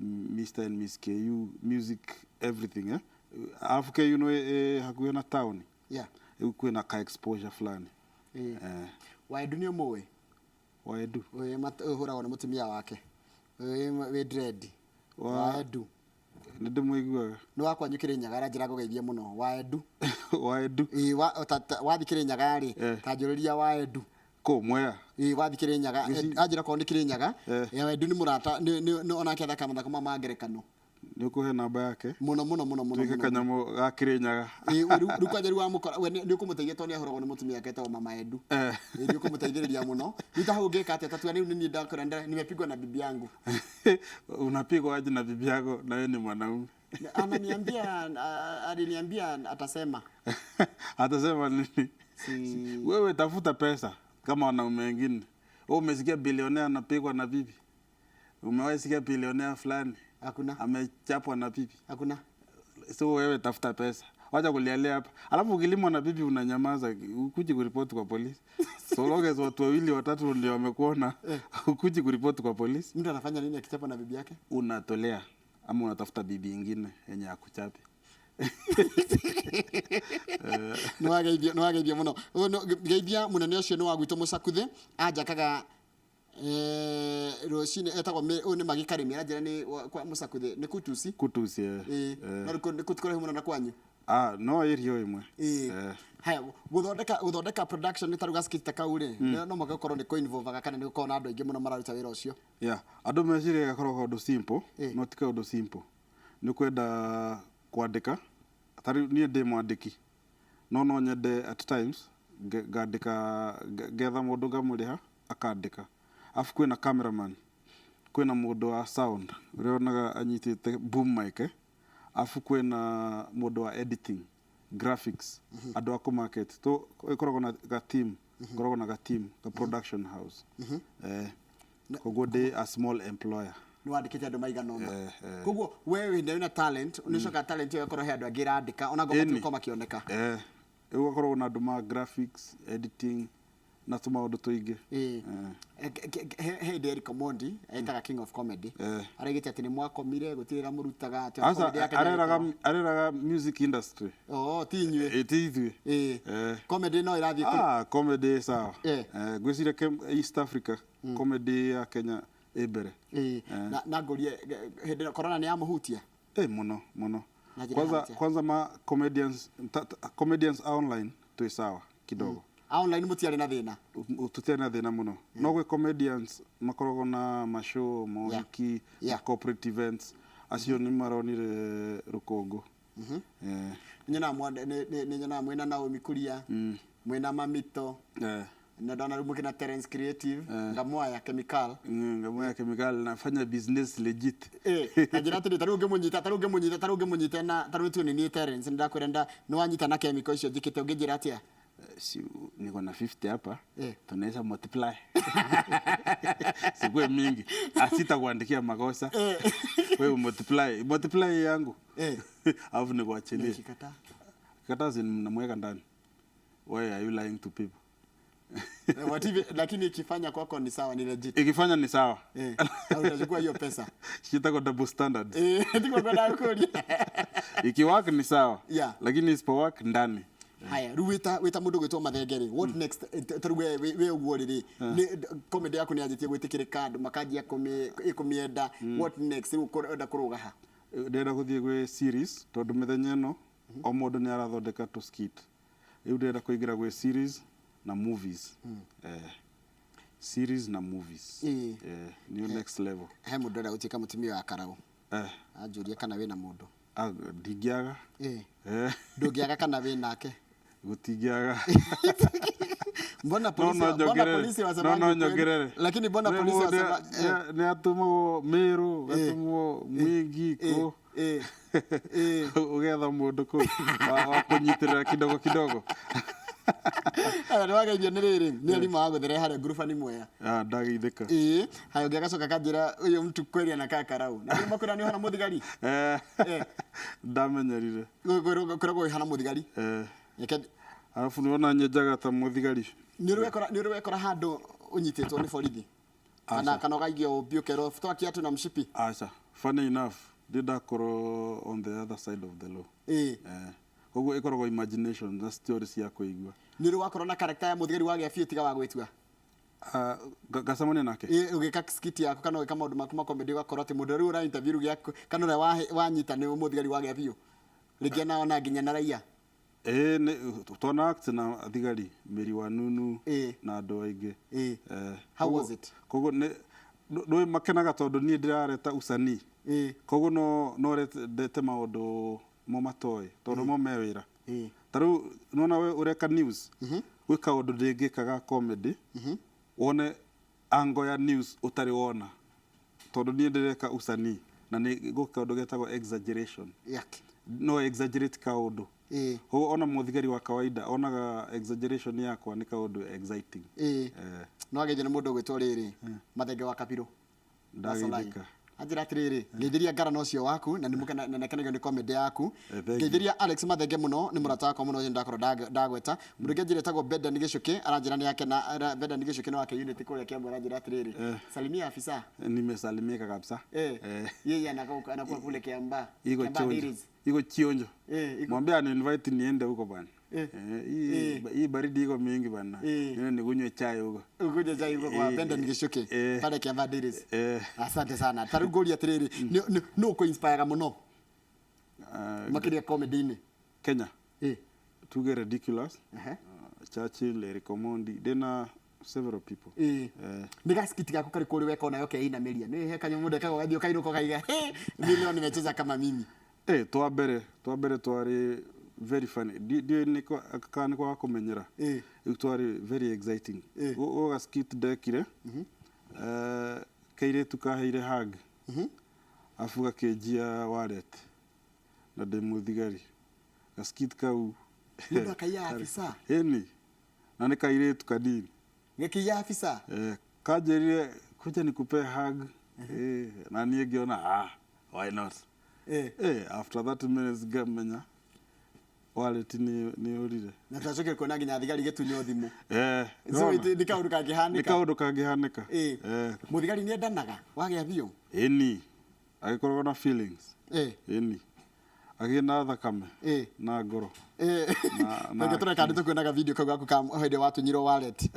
Mr and Miss KU, music, everything, eh? Alafu KU no ĩ hakuhĩ na town. Rĩu kwĩna ka exposure fulani. Eh. Waendu nĩ ũmũĩ? Waendu. Ũyũ ũhũragwo nĩ mũtumia wake. Ũyũ wĩ dread. Waendu. Nĩ ndĩmũiguaga. Nĩ wakwa nyũ Kĩrĩnyaga, aranjĩra ngũgeithie mũno. Waendu. Waendu. Ĩĩ, wathiĩ Kĩrĩnyaga rĩ, ta njũrĩria Waendu. Kũ Mwea? Ĩĩ, wathiĩ Kĩrĩnyaga, anjĩra korwo nĩ Kĩrĩnyaga, Waendu nĩ mũrata, nĩ onake athakaga mathako ma ngerekano. Nĩ ũkũhe namba yake? Mũno, mũno, mũno, mũno, Tuĩke mũno. kanyamũ ga Kĩrĩnyaga. Ĩĩ, rĩu kwanja rĩu wamũkora, we nĩ ũkũmũteithia tondũ nĩ ahũragwo nĩ mũtumia wake etagwo Mama Edu. Ĩĩ, nĩ ũkũmũteithĩrĩria mũno. Rĩu ta hau ũngĩka atĩa? Ta tua rĩu nĩ niĩ ndakora nimepigwa na bibi yangu. Unapigwa aje na bibi yako na wewe ni mwanaume? Ananiambia, aliniambia atasema. Atasema nini? Si Wewe tafuta pesa kama wanaume wengine. Wewe umesikia bilionea anapigwa na bibi? Umewahi sikia bilionea fulani? Hakuna. Amechapwa na bibi? Hakuna. So wewe tafuta pesa. Wacha kulialia hapa. Alafu ukilimwa na bibi unanyamaza, ukuje kuripoti kwa polisi. So long as watu wawili watatu ndio wamekuona, ukuje kuripoti kwa polisi. Mtu anafanya nini akichapwa na bibi yake? Unatolea ama unatafuta bibi ingine yenye akuchape. Nĩ wageithio, nĩ wageithio mũno. Ũyũ geithia mũnene ũcio nĩ wa gwitũ Mũcakuthe, anjakaga, rũcinĩ etagwo ũyũ nĩ Magi Karĩmi, aranjĩra nĩ kwa Mũcakuthe, nĩ Kutusi? Kutusi, eh. Ĩĩ. No nĩ kũraihu mũno na kwanyu? Ah, no area ĩmwe. Ĩĩ. Haya, gũthondeka production nĩ ta rĩu gaskit ta kau rĩ, no mũhaka gũkorwo nĩ kũ-involve-aga kana nĩ gũkorwo na andũ aingĩ mũno mararuta wĩra ũcio. Yeah, andũ meciria gakorwo kaũndũ simple, no ti kaũndũ simple. Nĩ kwenda kwandĩka, ta rĩu niĩ ndĩ mwandĩki, no nyende at times ngandĩka, ngetha mũndũ ngamũrĩha akandĩka. Alafu kwĩna cameraman, kwĩna mũndũ wa sound ũrĩa wonaga anyitĩte boom mic, eh? Alafu kwĩna mũndũ wa editing, graphics, andũ a kũ-market. To ĩkoragwo na ga team, ngoragwo na ga team, ga production house. Koguo ndĩ a small employer. Nĩ wandĩkĩte andũ maigana ũna. Koguo we wĩna wĩna talent, nĩ ũcokaga talent ĩyo ĩgakorwo he andũ angĩ ĩrandĩka, ona ngoma Ĩni. matigũkorwo makĩoneka. Rĩu ũgakorwo na andũ ma graphics, editing, na tũmaũndũ tũingĩ. Ĩĩ. He hĩndĩ Eric Omondi etaga King of Comedy. Araigĩte atĩ nĩ mwakomire, gũtirĩ wĩra mũrutaga, atĩ Aca, comedy yake nĩ areraga music industry. Oh, ti inyuĩ. Ĩ, ti ithuĩ. Ĩĩ. Comedy no ĩrathiĩ Ah, comedy sawa. Ngwĩciria East Africa, comedy ya Kenya ĩ mbere. Ĩĩ. Na ngũrie, hĩndĩ ĩyo corona nĩ yamũhutia? Mũno, mũno. Na njĩra Kwanza, atĩa? kwanza ma comedians, comedians a online twĩ sawa kidogo. A online mũtiarĩ na thĩna? Tũtiarĩ na thĩna mũno. No gwĩ comedians makoragwo na mashow, mohiki, corporate events, acio nĩ maronire rũkũngũ. Nĩ nyonaga mwĩna Naomi Kuria, mwĩna Mamito, na ndona rĩu mũkĩna Terence Creative, Ngamwaya Chemical. Ngamwaya Chemical, nafanya business legit. Ta njĩra atĩrĩ, ta rĩu ũngĩmũnyita, ta rĩu ũngĩmũnyita, ta rĩu ũngĩmũnyita na, ta rĩu tuone niĩ Terence, nĩndakwĩra nĩ wanyita na chemical icio njĩkĩte, ũngĩnjĩra atĩa? Si niko na 50 hapa, tunaweza multiply. Sikuwe mingi. Sitakuandikia makosa. Wewe multiply, multiply yangu. Alafu nikuachilie. Nikikataa. Kataa si namweka ndani. Why are you lying to people? What if, lakini ikifanya kwako ni sawa, ni legit. Ikifanya ni sawa. Au utachukua hiyo pesa. Shitako double standards. Ndiko kwenda kuria. Ikiwork ni sawa. Lakini isipo work ndani. Haya, rĩu wĩta mũndũ gwĩtwo Mathenge rĩ, what next? Ta rĩu we ũguo rĩ, nĩ comedy yaku nĩ yanjĩtie gwĩtĩkĩrĩka, andũ makanjia kũmĩenda. What next? Rĩu ũrenda kũrũga ha? Ndĩrenda gũthiĩ gwĩ series, tondũ mĩthenya ĩno o mũndũ nĩ arathondeka tũ skit. Rĩu ndĩrenda kũingĩra gwĩ series na movies. Series na movies. New next level. He mũndũ ũrenda gũtuĩka mũtumia wa karaũ. Anjũria kana wĩna mũndũ. Ndingĩaga. Ndũngĩaga kana wĩ nake? Gũtingĩaga. Mbona No polisi no mbona nyongerere. polisi No wasemangi no ukweli? nyongerere. Lakini mbona Nĩ polisi mũndũ wasema nĩ atũmagwo Meru, gatũmwo Mwingi kũ. eh, eh. Ũgetha mũndũ kũu wa kũnyitĩrĩra kidogo kidogo. Aya nĩ wageithio nĩ rĩrĩ nĩ arimũ wa gũthere harĩa ngurubani Mwea. Ah, ndageithĩka. Ĩĩ, haya ũngĩ agacoka akanjĩra ũyũ mtu kweli anakaa karau. Na nĩ makwĩra nĩ ũhana mũthigari. Eh, Eh. ndamenyerire. Kwĩragwo ũhana mũthigari. Eh, Reke arabu nĩwona nyenjaga ta mũthigari. nĩ ũrĩ wekora nĩ ũrĩ wekora handũ ũnyitĩtwo nĩ borithi. Kana Aca. kana ũgaigio ũmbi ũkerwo toa kiatu na mshipi. Aca, funny enough, ndĩ ndakorwo on the other side of the law. Ĩĩ. Eh, koguo ĩkoragwo imagination na story cia kũigua. Nĩ ũrĩ wakorwo na character ya mũthigari wagĩa biũ tiga wa gwĩtua. Ah, ngacemania nake. Ĩĩ, ũgĩka skit yaku kana ũgĩka maũndũ maku ma comedy ũgakorwo atĩ mũndũ ũrĩa ũra interview rĩu gĩaku kana ũrĩa wanyita nĩ mũthigari wagĩa biũ. Rĩngĩ ona nginya na raia. Ĩĩ, twana act na thigari Mĩri wa Nunu Ĩĩ. na andũ aingĩ. Ĩĩ. Eh, How was it? Koguo nĩ ndũĩ makenaga tondũ niĩ ndĩrareta usanii. Ĩĩ. Koguo no ndete maũndũ mo matoĩ tondũ mo me wĩra. Ĩĩ. Ta rĩu nĩwona we ũreka news gwĩ kaũndũ ndĩngĩka ga comedy wone angle ya news ũtarĩ wona tondũ niĩ ndĩreka usanii na nĩ gwĩ kaũndũ getagwo exaggeration. Yake. No exaggerate kaũndũ. Ĩĩ. Koguo ona mũthigari wa kawaida onaga exaggeration yakwa nĩ kaũndũ exciting. Ĩĩ. Eh, No ageithio nĩ mũndũ ũgwĩtwo rĩrĩ Mathenge wa Kabirũ. Ndageithĩka. Anjĩra atĩrĩrĩ, ngeithĩria ngarana ũcio waku na nĩ na nakenagio nĩ comedy yaku. Eh, thank you. Ngeithĩria Alex Mathenge mũno nĩ mũrata wakwa mũno ũcio ndakorwo ndagweta. Mũndũ ũngĩ anjĩra etagwo Bedan Gĩcũkĩ aranjĩra nĩ ake na Bedan Gĩcũkĩ nĩ wake unit kũrĩa Kiambu aranjĩra atĩrĩrĩ, Eh. salimia afisa. Nimesalimika kabisa. Eh. Eh. Yeye anakuwa anakuwa kule Kiambaa. Iko Kiambaa chonjo. Dairies. Iko chionjo. Eh, iko- Mwambie ani-invite niende huko bana. Eh. Eh, hii Eh. hii baridi iko mingi bana. Eh. Niende nikunywe chai huko. Ukuja chai huko kwa Eh, Bedan Gĩcũkĩ eh. pale Kiambaa Dairies. Eh. Asante sana. Ta rĩu ngũria atĩrĩrĩ, nũ ũkũ-inspire mũno Ah, makĩria comedy-inĩ? Kenya. Eh. Tuge Ridiculous. Ehe. Churchill, Eric Omondi. Ndĩna several people. Ĩĩ. Eh. Nĩ gaskiti gaku karĩkũ ũrĩ weka onayo keinamĩria nĩ he kanyamũ mũndũ ekaga ũgathiĩ ũkainũka ũkaiga "He, mimi leo nimecheza kama mimi." Eh, twambere twarĩ very funny. Ndiũĩ kana nĩ kwaga kũmenyera. Ĩĩ. Rĩu twarĩ very exciting. Ĩĩ. Gũ ga skit ndekire. Eh, kairĩtu kaheire hug. Arabu gakĩnjia wallet. Na ndĩ mũthigari. Gaskit kau. Mũndũ akaiya afisa. Ĩni. Na nĩ kairĩtu kanini. Gĩkĩiya afisa. Eh, kanjĩrire kuja nikupe hug. Eh, na niĩ ngĩona ah, why not? Eh. Eh, after 30 minutes ngamenya wallet nĩ yũrire. Na twacokire kuona nginya thigari igĩtunywo thimũ. Eh, So nĩwona? nĩ kaũndũ kangĩhanĩka. Nĩ kaũndũ kangĩhanĩka. Ĩĩ. Eh, Mũthigari nĩ endanaga wagĩa biũ. ĩni. Agĩkoragwo na feelings. Ĩĩ. Ĩni. Agĩ na thakame. Ĩĩ. Na ngoro. Ĩĩ. Na- Reke tũreka ndĩ tũkuonaga video kau gaku ka hĩndĩ watunyirwo wallet.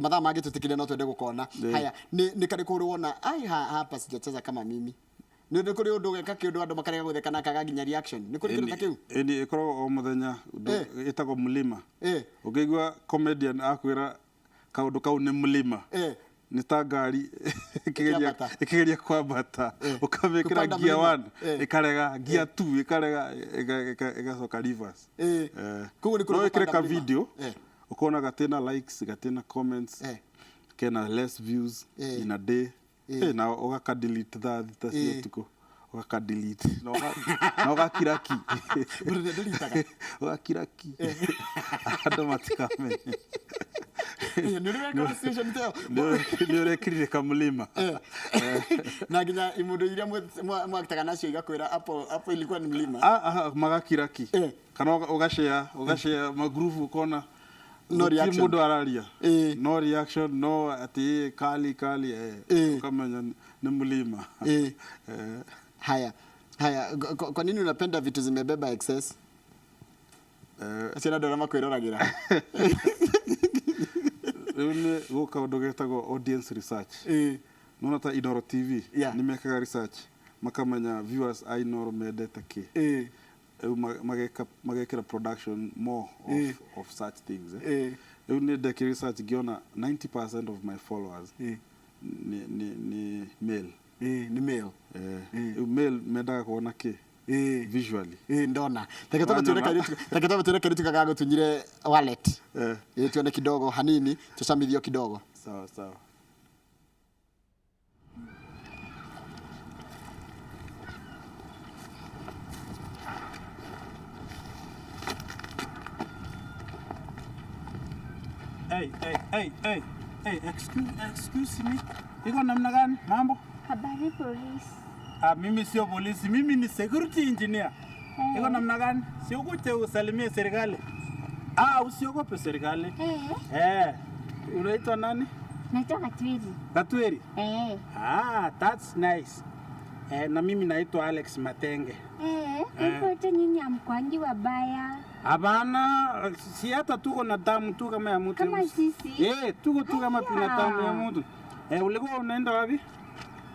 Mathaa mangĩtũtĩkĩria no twende gũkona. Ĩĩ. Haya, nĩ karĩkũ ũrĩ wona ai hapa sijacheza kama mimi. Nĩ nĩ kũrĩ ũndũ ũgeka kĩũndũ andũ makarega gũtheka na kaga nginya reaction. Nĩ kũrĩ kĩndũ ta kĩu? Ĩni ĩkoragwo o mũthenya. Eh. Ĩtagwo mlima. Ĩĩ. Ũngĩigua comedian akwĩra kaũndũ kau nĩ mlima. Ĩĩ. Nĩ ta ngari ĩkĩgeria Ĩkĩambata. ĩkĩgeria kwambata Eh. ũkamĩkĩra Kupanda gear mlima. 1 Eh. ĩkarega gear 2 ĩkarega ĩgacoka reverse. Ĩĩ. Eh. Koguo nĩ kũrĩ No wĩkĩre gũpanda ka mlima. video Eh. ũkona gatĩna likes gatĩna comments Eh. kena less views Eh. in a day. Eh. Eh, na ũgaka delete thaa thita cia Eh. ũtukũ ũgaka delete na ũgakira ki. Mũndũ nĩ Ũgakira ki andũ matikamenye. Ĩĩ, nĩ ũrĩ weka situation ta ĩyo? Nĩ ũrekirire kamlima. Eh. Na nginya imundu iria mwakitaga nacio igakwĩra hapo hapo ilikuwa ni mlima. Ah, ah, magakira ki. Eh. Kana ũgashare ũgashare magrupu ũkona No gũtirĩ reaction. mũndũ araria. Eh. No reaction, no atĩ kali kali eh. Eh. Ũkamenya nĩ mlima. Eh. Eh. Haya. Haya, kwa nini unapenda vitu zimebeba excess? Eh, Acio nĩ andũ arĩa makwĩroragĩra. Rĩu nĩ gwĩ kaũndũ getagwo audience research. Ĩĩ. Nona ta Inoro TV Yeah. nĩ mekaga research makamenya viewers a Inoro mendete kĩ. Ĩĩ. Rĩu magekĩra production more Eh. of such things. Eh. Ĩĩ. Rĩu nĩ ndekire research ngĩona 90% of my followers Ĩĩ. nĩ male. Ĩĩ, nĩ male. Eh, rĩu male mendaga kuona kĩ? Visually. Ĩ ndona reke twambe tuone Wanyona. kairĩtu, reke twambe tuone kairĩtu gagagũtunyire wallet. Ĩ tuone kidogo hanini, tucamithio kidogo. Sawa sawa. Hey, hey, hey, hey. Hey, excuse me. Iko namna gani? Mambo? Habari polisi. Ah, mimi sio polisi, mimi ni security engineer. Iko namna gani? Si ukuje usalimie serikali. Ah, usiogope serikali. Eh, Eh, unaitwa nani? naitwa Katwiri. Katweri. Eh, Ah, that's nice. Eh, na mimi naitwa Alex Matenge. eh, kwa hivyo hata nyinyi hamkwangi wabaya Hapana, si hata tuko na damu tu kama ya mtu. kama sisi. Eh, tuko tu kama binadamu ya mtu. Eh, ulikuwa unaenda wapi?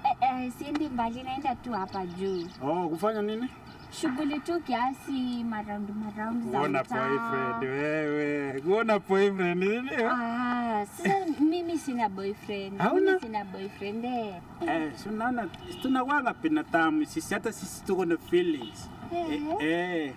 Eh, eh, siendi mbali, naenda tu hapa juu. Oh, kufanya nini? Shughuli tu kiasi, maraundi maraundi za Kuona mtaa. boyfriend wewe. Kuona boyfriend nini? Ah, sasa mimi sina boyfriend. Hauna? Mimi sina boyfriend eh. Eh, si unaona tunakuwanga binadamu sisi, hata sisi tuko na feelings. Eh, eh.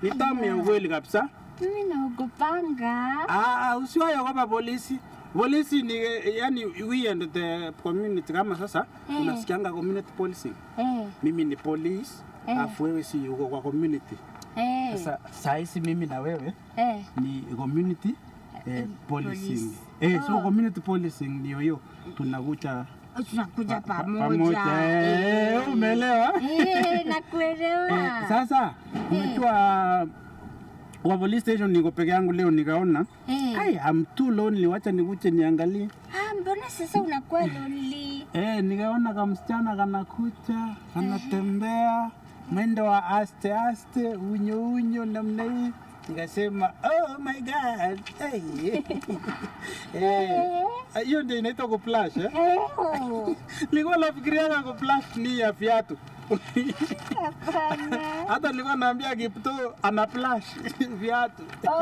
Ni tamu ya ukweli kabisa. Mimi naogopanga. Ah, usiwahi polisi. Polisi ni yani we and the community kama sasa Eh. unasikianga community policing. Eh, Mimi ni police, Eh. afu wewe si uko kwa community. eh, Sasa saa hizi mimi na wewe eh. ni community policing. Police. Eh, so Oh. community policing ndio hiyo tunakuja Tunakuja pamoja. pamoja. Eh, umeelewa? Eh, nakuelewa. Eh, sasa unajua kwa police station niko peke yangu leo nikaona Eh. ai, I'm too lonely, wacha nikuje niangalie. Ah, mbona sasa unakuwa lonely? Eh, nikaona kamsichana kanakuja kanatembea mwendo wa aste aste unyo unyo namna hii, nikasema oh my god hey. Eh, hiyo ndio inaitwa kuplash eh? Oh, Nilikuwa nafikiriaga kuplash ni ya viatu. hapana. Hata nilikuwa naambia Kiptoo ana flash viatu. Oh,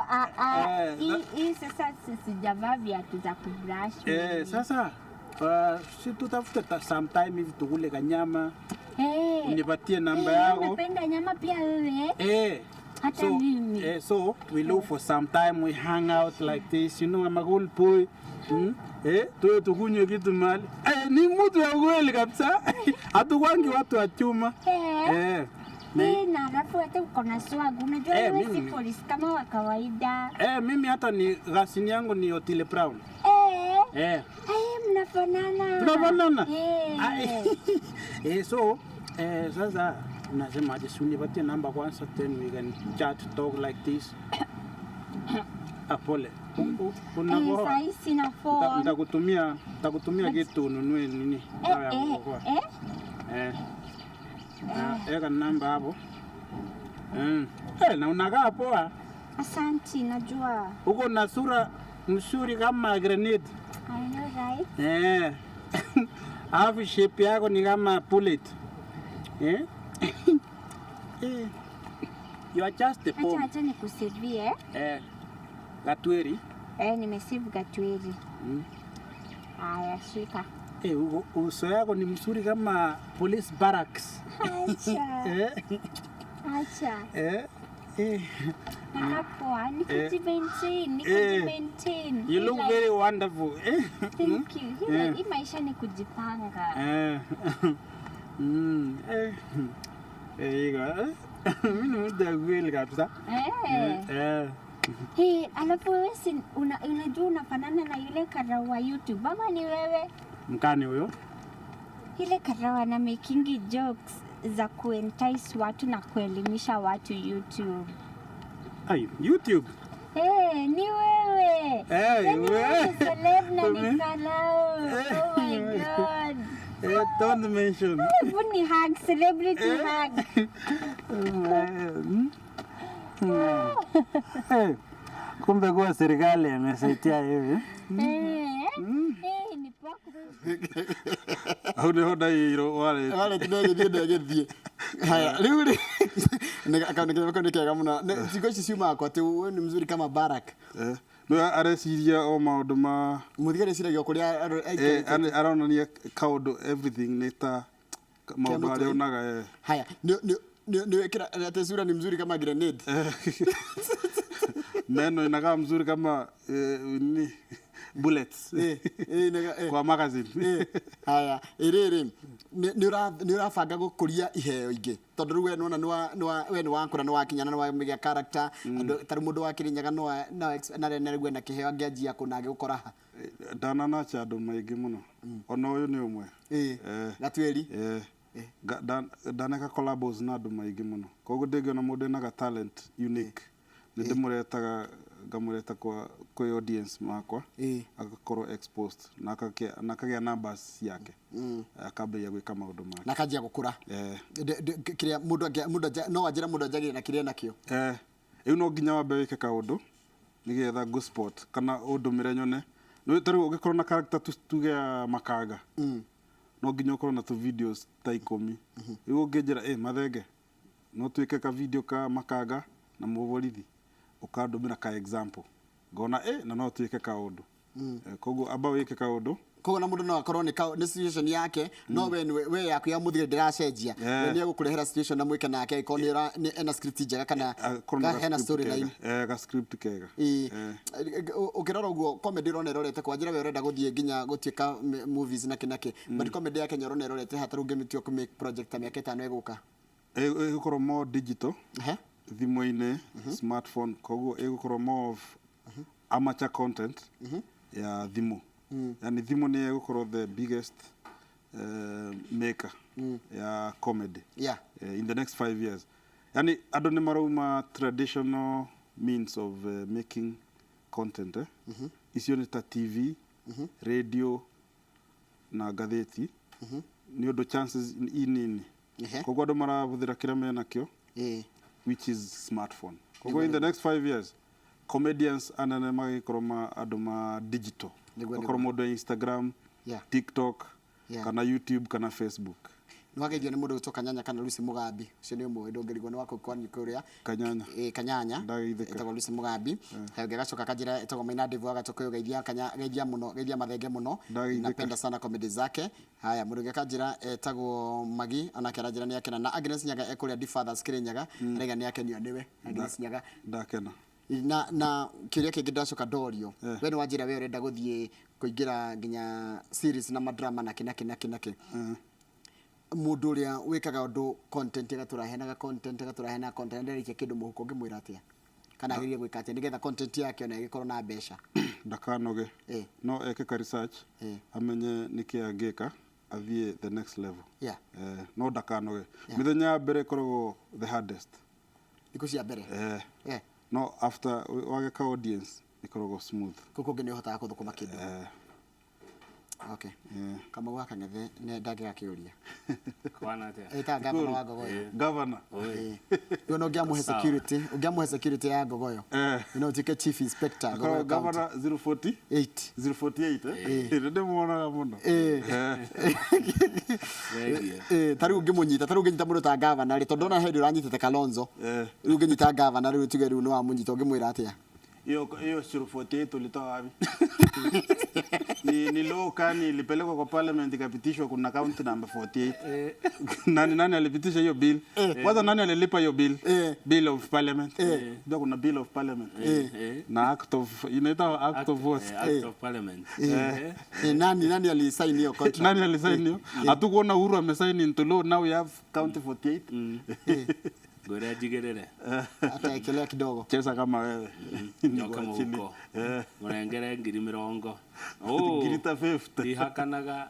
ah, ah. Eh, Hii sasa sijavaa viatu za kubrush. Eh, mimi. sasa si tutafute sometime hivi tukule kanyama, Eh. unipatie namba Eh, yako. Unapenda nyama pia wewe? Eh. Hata So, mimi. so we look for some time we hang out like this, you know, I'm a good boy. Mm? Eh, tuwe tukunywe kitu mahali. Eh, ni mtu ya ukweli kabisa. Hatukwangi watu wa chuma. Eh. Eh. Na, Eh, na alafu hata uko na swag. Unajua Eh, wewe si mimi- polisi kama wa kawaida. eh, mimi hata ni rasini yangu ni Otile Brown. Eh. Eh. Eh, mnafanana. Tunafanana? Eh. Ai, eh, so eh, sasa unasema aje, si unipatie namba kwanza, then we can chat talk like this. Ah, pole. Eh, Unakohoa. saa hii sina phone. Nitakutumia kitu ununue nini Eh, dawa ya eh, kukohoa. eh. Eh. Ah, Eka namba hapo. Mm. Eh, na unakaa poa. Asanti, najua. Uko na sura mzuri kama grenade. I know, right? Eh. Alafu shape yako ni kama bullet. Eh? Eh. You are just a Acha bomb. acha nikusevie. Eh. Gatweri. Eh, nimesave Gatweri. Mm. Haya, shika. Eh, uso yako ni mzuri kama police barracks. Acha. Eh. Acha. Eh. Eh. Nakaa poa. Nikujimaintain, Eh. nikujimaintain. You look very wonderful. Eh. Thank you. Hii Eh. hii maisha ni kujipanga. Eh. Mm. Eh. Eh, iko. Eh. Mimi ni mtu ya kweli kabisa. Eh. Eh. Hey, alafu wewe si unajua unafanana na yule karau wa YouTube. Ama ni wewe? Mkani huyo? Ile karau ana makingi jokes za kuentice watu na kuelimisha watu YouTube. Ai, YouTube. Hey, ni wewe. Eh, Yaani wewe wewe. ni celeb na ni Ume- karau. Oh my God. Eh, don't mention. Hebu ni hug, celebrity hug. Eh, kumbe kuwa serikali amesaidia hivi. Eh, eh, ni poa Hau nĩho ndaiirwo warĩte. Wallet ndĩgĩthiĩ ndĩgĩthiĩ. Haya, rĩu rĩ kaũndũ nĩ kega mũno. Ciugo ici ciumaga kwa atĩ wewe ni mzuri kama Barak. Eh, nĩ areciria o maũndũ ma Mũthigari eciragia o kũrĩa eh, aronania kaũndũ everything nĩ ta maũndũ Kĩa arĩa mũtwe. onaga eh. Haya, Nĩ wĩkĩra atĩ sura ni mzuri kama grenade. Meno inakaa mzuri kama ni bullets kwa magazine. Haya, ĩrĩrĩ nĩ ũrabanga gũkũria iheo ingĩ, tondũ rĩu we nĩwona we nĩ wakũra, nĩ wakinya na nĩ wamĩgĩa character. Andũ ta rĩu mũndũ wa Kĩrĩnyaga no na rĩu ena kĩheo angĩanjia kũ na agĩgũkora ha? Ndananacha andũ maingĩ mũno, ona ũyũ nĩ ũmwe. Gatuĩri. Ndaneka collabos na andũ maingĩ mũno, koguo ndĩngĩona mũndũ ena ga talent unique, nĩ ndĩmũretaga, ngamũreta kwa kwĩ audience makwa, agakorwo exposed na akagĩa numbers ciake, akambĩrĩria gwĩka maũndũ make. Na akanjia gũkũra. Kĩrĩa mũndũ no wanjĩra mũndũ anjagĩrĩra na kĩrĩa nakĩo. Rĩu no nginya wambe wĩke kaũndũ nĩgetha ngũ spot kana ũndũmĩre nyone. Nĩ ta rĩu ũngĩkorwo na character tuge ya makanga, no nginya ũkorwo na tu videos ta 10. Rĩu ũngĩnjĩra, "Ĩ Mathenge, no twĩke ka video ka makanga na mũborithi," ũkandũmĩra ka example, ngona ĩ na no twĩke kaũndũ. Koguo amba wĩke kaũndũ. Koguo na mũndũ no akorwo nĩ situation yake, no we we yaku ya mũthire ndĩracenjia. We nĩ egũkũrehera situation na mwĩke nake, angĩkorwo nĩ ena script njega kana Akorwo na hena ga script storyline. kega. Ga script kega. Ũkĩrora ũguo comedy ũrona ĩrorete kwanjĩra we ũrenda gũthiĩ nginya gũtuĩka movies na kĩ, but comedy ya Kenya ũrona ĩrorete ha, tarĩu ũngĩmĩtua kũ make project ta mĩaka 5 ĩgũka? Ĩgũkorwo more digital, thimũ-inĩ, smartphone, koguo ĩgũkorwo more of amateur content ya thimũ. Yani thimũ nĩ ĩgũkorwo the biggest maker ya comedy in the next 5 years. Yani andũ nĩ marauma traditional means of making content, eh? Icio nĩ ta TV, radio na ngathĩti, nĩ ũndũ chances i nini. Koguo andũ marahũthĩra kĩrĩa menakĩo, which is smartphone. Koguo in the next 5 years comedians anene magĩkorwo ma andũ ma digital. Okorwo mũndũ e Instagram, TikTok, kana YouTube kana Facebook. Nĩ wageithio nĩ mũndũ gwĩtwo Kanyanya kana Lucy Mugambi. Ũcio nĩ ũmũĩ, ndũngĩrigwo nĩ wako kwanyu kũrĩa. Kanyanya. Ĩ, Kanyanya. Ndageithĩka. Ĩtagwo Lucy Mugambi. Ũngĩ agacoka akanjĩra ĩtagwo Maina Devu, agacoka ũyũ, geithia Kanya, geithia mũno, geithia Mathenge mũno. Ndageithĩka. Napenda sana comedy zake. Haya, mũndũ ũngĩ akanjĩra etagwo Magi, onake aranjĩra nĩ akena. Na Agnes Nyaga ekũrĩa Defathers Kĩrĩnyaga, arauga nĩ akenio nĩwe Agnes Nyaga. Ndakena. Na kĩũria kĩngĩ ndacoka ndorio, we nĩ wanjĩra we ũrenda gũthiĩ kũingĩra nginya series na madrama na kĩ na kĩ na kĩ na kĩ. Mũndũ ũrĩa wĩkaga ũndũ content, agatũraheanaga content, agatũraheanaga content, ndarĩkia kĩndũ mũhuko, ũngĩmwĩra atĩa kana agĩrĩire gwĩka atĩa nĩgetha content yake ona ĩgĩkorwo na mbeca? Ndakanoge. No eke ka research, amenye nĩkĩ angĩka athiĩ the next level. No ndakanoge. Mĩthenya ya mbere ĩkoragwo the hardest. Thikũ cia mbere. No after wageka audience ĩkoragwo smooth. Kũu kũngĩ nĩ ũhotaga gũthũkũma kĩndũ. Okay. Kamau wa Kang'ethe nĩ ndangĩgakĩũria. Kwana atĩa? Ĩtaga gavana wa Ngogoyo. Governor. Rĩu no ũngĩamũhe Sawa. security, ũngĩamũhe security ya Ngogoyo, no ũtuĩke chief inspector Akoragwo Ngogoyo County. governor 040 8. 048, eh, nĩ ndĩmuonaga mũno. Thengiũ. Ta rĩu ũngĩmũnyita, ta rĩu ũngĩnyita mũndũ ta gavana rĩ, tondũ ona hĩndĩ ũranyitĩte Kalonzo, rĩu ũngĩnyita gavana rĩu, tuge rĩu nĩ wamũnyita, ũngĩmwĩra atĩa? Hiyo hiyo 048 ulitoa wapi? Ni law kani ilipelekwa kwa parliament ikapitishwa? Kuna county number 48? Nani alipitisha hiyo bill? Kwanza nani alilipa hiyo bill? Bill of parliament. Ndio kuna bill of parliament na act of, inaitwa act of what? Act of Parliament. Nani alisign hiyo contract? Nani alisign hiyo? Hatukuona Uhuru amesign into law. Now we have county 48. Ngwĩre njigĩrĩre. Ataekelea kidogo. Cheza kama wewe. Njoke mũhuko. Mũnengere 20,000. Ngiri ta 50. Ndihakanaga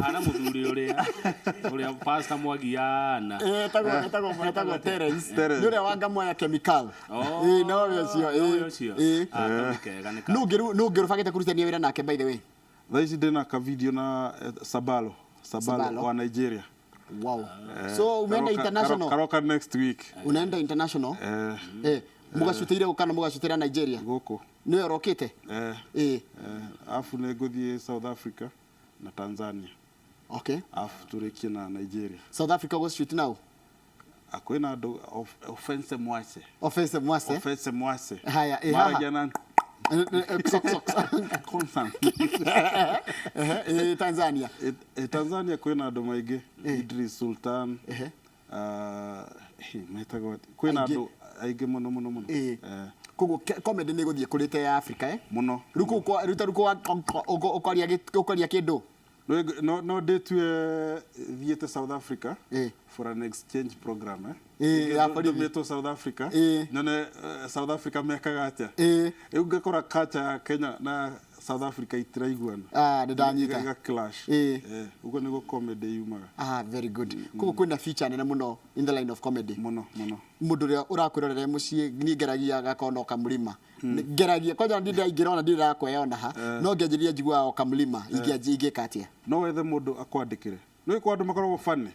ana mũthuri ũrĩa ũrĩa Pastor Mwagiana. Etagwo Terence. Terence. Nĩ ũrĩa wa Ngamoya Chemical. Oh, No ũrĩa ũcio. Nowe ũcio. Ah, kau nĩ kega nĩ ka. Nũ ũngĩ ũbangĩte kũrutithania wĩra nake, by the way? Thaa ici ndĩna ka video na Sabalo Sabalo, Sabalo. wa Nigeria. Wow, so umeenda international. Karoka next week. Unaenda international. Eh. Mũgacutĩire gũ kana mũgacutĩra Nigeria? Gũkũ. Nĩwe ũrokĩte? Eh. Alafu nĩ ngũthiĩ South Africa na Tanzania. Alafu tũrĩkie na Nigeria. South Africa gũshoot now? Kwĩna andũ Offense Mwase. Offense Mwase. Offense Mwase. Haya, haha. Maragia na Sok sok. Constant. Tanzania? Tanzania kwĩna andũ maingĩ, Idris Sultan, Metagwo atĩa? Kwĩna Aingĩ. andũ aingĩ mũno mũno mũno. Ĩĩ. Eh, Koguo comedy nĩ ĩgũthiĩ kũrĩte ya Africa eh? Mũno. Rĩu kũu rĩu ta rĩu kũu ũkwaria kĩndũ. No ndĩtue thiĩte South Africa Ĩĩ. for an exchange program eh? Ĩĩ, ya borithi. Ndũmĩtwo South Africa. Ĩĩ. Nyone South Africa mekaga atĩa. Ĩĩ. Rĩu ngakora culture ya Kenya na South Africa itiraiguana. Ah, nĩ ndanyita. Iga clash. Ĩĩ. Eh, ũguo nĩguo comedy yumaga. Ah, very good. Koguo kwĩna feature nene mũno in the line of comedy. Mũno mũno. Mũndũ ũrĩa ũrakwĩrorera mũciĩ niĩ ngeragia gakona o kamũrima. Ngeragia kwanja ndi ndaingĩra ona ndirĩ ndakweyona ha no ngĩanjĩrĩria njiguaga o kamũrima ingĩanjia ingĩka atĩa? No wethe mũndũ akwandĩkĩre. Nĩ kwa andũ makoragwo funny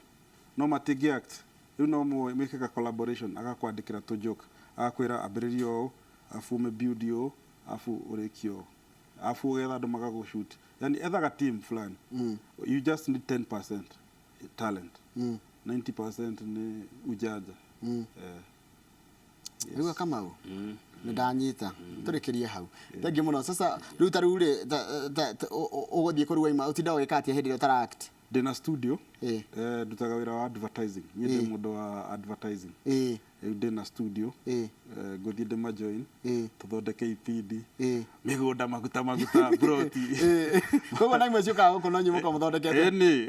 no matingĩ act. Rĩu no mwĩke ka collaboration, agakwandĩkĩra tũ joke, agakwĩra ambĩrĩria ũũ, afu ũmĩ build ũũ, afu ũrĩkie ũũ, afu ũgetha andũ magagũ shoot. Yani ethaga team fulani. You just need 10% talent, 90% nĩ ujanja. Eh, Rĩu Kamau nĩ ndanyita tũrĩkĩrie hau, thengiũ mũno. Sasa rĩu ta rĩu rĩ ũgũthiĩ kũrĩ waima ũtinda ũgĩka atĩa hĩndĩ ĩrĩa ũtara act? Ndĩna studio. Ĩĩ. Eh, ndutaga wĩra wa advertising, niĩ ndĩ mũndũ wa advertising. Ĩĩ. Rĩu ndĩna studio. Ĩĩ. Eh, ngũthiĩ ndĩmajoin, Ĩĩ. tũthondeke ibindi, Ĩĩ. mĩgũnda, maguta maguta, broti. Ĩĩ. Koguo na imwe ciũkaga gũkũ no nyuĩ mũkamũthondekete. Ĩni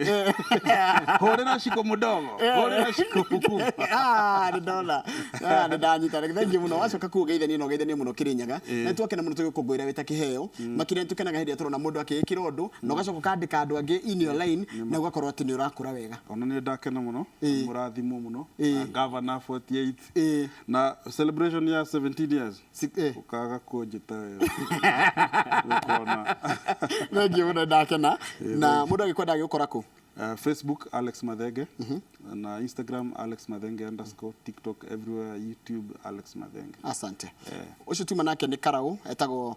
hũrĩra ciko mũdogo, hũrĩra ciko mũkubwa. Ah, nĩ ndona. Ah, nĩ ndanyita. Thengiũ mũno. Wacoka kuu ũgeithanie na ũgeithanie mũno Kĩrĩnyaga. Na twakena mũno tũgĩkũngũĩra wĩ ta kĩheo. Makĩria nĩtũkenaga hĩndĩ ĩrĩa tũrona mũndũ akĩĩkĩra ũndũ na ũgacoka ũkandĩka andũ angĩ in your line na ũgakorwo atĩ nĩ ũrakũra wega. Ona nĩ ndakena mũno. Ĩĩ. Mũrathimwo mũno. Ĩĩ. Na governor 48 Ĩĩ. na celebration ya 17 years ũkaga kũnjĩta wega ũkona. Thengiũ mũno, ndakena. Na mũndũ agĩkwenda agĩgũkora kũ? Facebook Alex Mathenge, na Instagram Alex Mathenge underscore, TikTok, everywhere, YouTube Alex Mathenge. Asante. Ũcio tuma nake nĩ Karau etagwo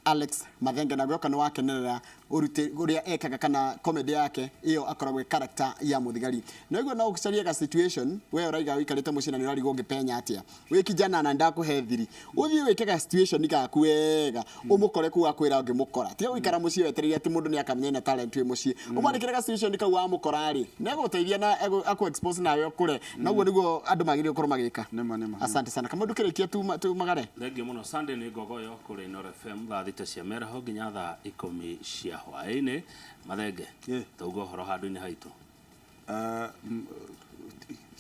Alex Mathenge, na guoka nĩ wakenerera ũrĩa ekaga kana comedy yake ĩyo akoragwo ĩ character ya mũthigari. Na ũguo no ũcarie ga situation we ũraiga ũikarĩte mũciĩ na nĩ ũrarigwo ũngĩpenya atĩa wĩ kijana, na ndakũhe thiri ũthiĩ wĩke ga situation gaku wega, ũmũkore kuu akwĩra ũngĩmũkora. Tiga gũikara mũciĩ wetereire atĩ mũndũ nĩ akamenya ena talent wĩ mũciĩ. Ũmwandĩkĩre ga situation kau, wamũkora rĩ nĩ egũgũteithia na akũ expose nawe ũkũre, na ũguo nĩguo andũ magĩrĩirwo gũkorwo magĩka. Nĩma nĩma. Asante sana. Kama ndũkĩrĩkia tumagare. Thengiũ mũno. Sunday nĩ ngogoyo kũrĩ Inooro FM thaa 6 cia mĩaraho nginya thaa 10 cia hwaĩ-inĩ. Mathenge, Yeah. tauga ũhoro handũ-inĩ haitũ.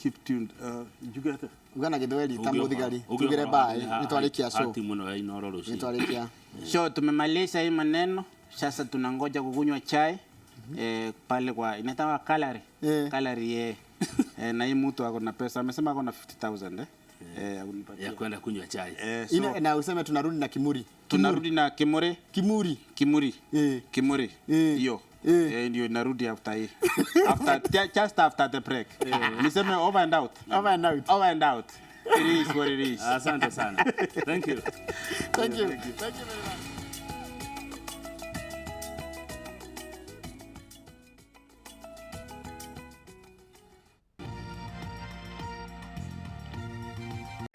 Keep tuned. Njuge atĩa? Uga na gĩthweri ta Uge ũhoro- mũthigari uge tugire ũhoro baĩ handũ-inĩ nĩ twarĩkia show. ha timu ĩno ya Inooro Nĩ rũcinĩ. twarĩkia. So tumemaliza hii maneno sasa, tunangoja kukunywa chai pale kwa inaitwa Kalari. Eh. Kalari eh. Na hii mtu ako na pesa, amesema ako na 50,000 eh. Eh, akunipatia. Ya kwenda kunywa chai. Eh, so Ine, na useme tunarudi na kimuri. Tunarudi na kimuri. Kimuri. Kimuri. Eh. Kimuri. Eh. Hiyo. Eh. Eh, ndio inarudi after hii. After just after the break. Niseme over and out. Over and out. Over and out. It is what it is. Asante sana, thank you. Thank you. Thank you very much.